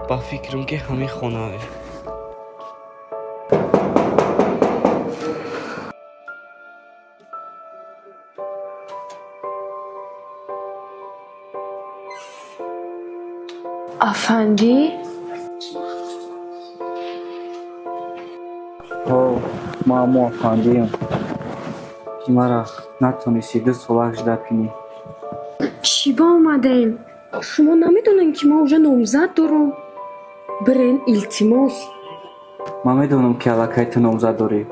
Ба фикрам, ки ҳамин хонае. Афандӣ? Ҳо, ман ҳамо афандиам, ки мара натонисти 2 сола ждать кунӣ. Чӣ ба омадем? Шумо намедонед, ки ман уже номзад дорам? Бирен, илтимос. Ман медонам, ки аллакай ту номзад дорӣ.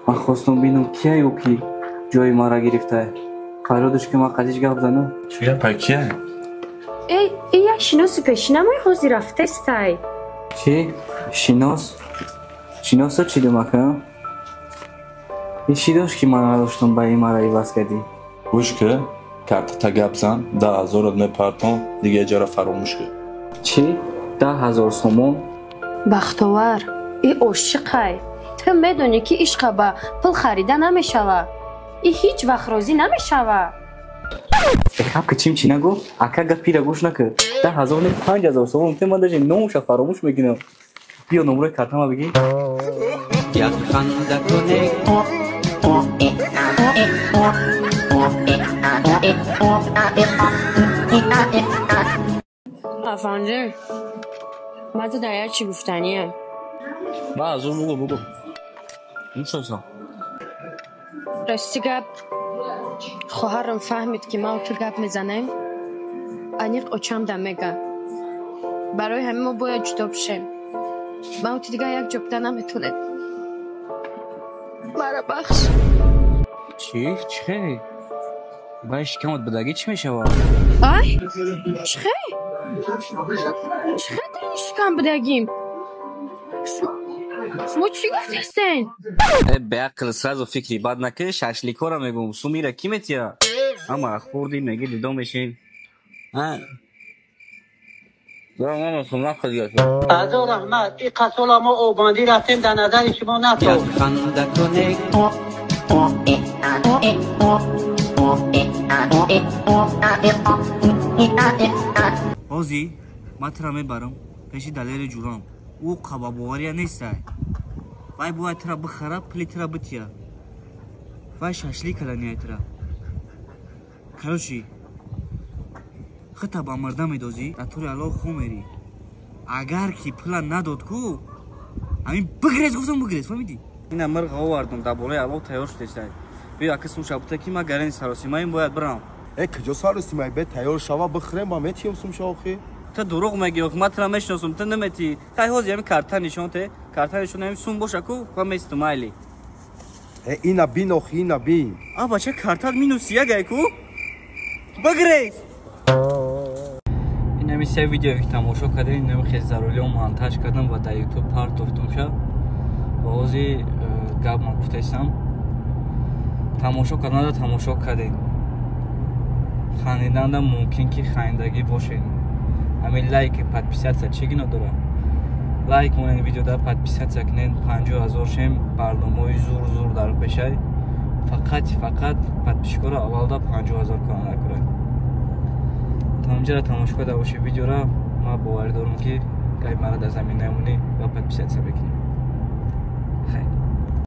Ман хостам бинам, кияю, ки ҷои маро гирифтае. Фарёдаш, ки ман қадиш гап занам. Чӣ гапай, кия? Эй, и як шиноси пешинамай, ҳозир рафтестай. Чӣ шинос? Шиносо чӣ думака? Ин чӣ дошт, ки ман надоштам, ба ин мара иваз кардӣ? Гӯш ки, картата гап зан, 10 0-ат мепартон, дига иҷара фаромӯш кун. Чӣ, 10 000 сомон? Бахтовар, и ошиқай. Ту медонӣ, ки ишқа ба пул харида намешава. И ҳеҷ вақт розӣ намешава. Хаб ки, чим чӣ нагӯ, ака, гапира гӯш накар. 10 000 не, 5000 сомон. Те ман даже номша фаромӯш мекунам. Биё, номрои картама бигӣ. Як ханда кунек. Афанди, ман ту дар як чӣ гуфтаниям. Ба азур, бугӯ, бугӯ, мешносам. Рости гап, хоҳарам фаҳмид, ки ман ту гап мезанем, аниқ очамда мега. Барои ҳамин мо бояд ҷудо бишем. Ман ту дигар як ҷо буда наметонем. Мара бахш. Чӣ? Чӣ хел? Баи шикамат будагӣ чӣ мешавад? Ай, чӣ хел? Чӣ хел дар шикам будагим? Шумо чӣ гуфтестен? Э, беақл, сразу фикри бад накӣ. Шашликора мегӯм, сумира кӣ метия? Ама хӯрди, меги дидо мешин. Азо раҳмат, и қасола мо обандӣ рафтем, дар назари шумо Як натофт. Ханда кунек. Ҳозир ман тура мебарам пеши Далери ҷурам. Ӯ қабабовария нестай. Вай бояд тура бихара, пули тура бития. Вай шашлик каданияй тура. Короче, хита ба мирда медозӣ, дар тури алло хо мерӣ. Агар ки пула надод ку, ҳамин бигрез, гуфтам, бигрез, фаҳмидӣ? Ина мирға овардум, дар болои алло тайёр шудестай. Биё, ака, сумша бута, ки ман гарени саросимаим, бояд бирам. Э, куҷо саросимай? Бе тайёр шава, бихӯрем, ба метиём сумша охи. Ту дурӯғ мегӣ, ох, ман тура мешиносум, ту наметӣ. Хай, ҳозир ҳамин карта нишон те, карта нишон, ҳамин сум боша ку, ва месту, майли. Э, ина бин охи, ина бин. А, бача, картат минус як ай ку, бигрез. Инами се видеое, ки тамошо кардем, инами хел заруриё монтаж кардам ва дар Ютуб партофтумша. Ва ҳозир гап ман гуфтаистам. Тамошо карданада тамошо кардем, хандиданда мумкин ки хандагӣ бошед. Ҳамин лайк, подписаться чӣ гино дора? Лайк монед видеода, подписаться кунед. 50 000 шем, барномаҳои зур зур дар пешай. Фақат, фақат подписчикоро аввалда 50 000 кора накунед. Тамҷара тамошо карда бошед видеора, ман боварӣ дорам, ки гайб мара дар замин намонӣ ва подписаться мекунӣ.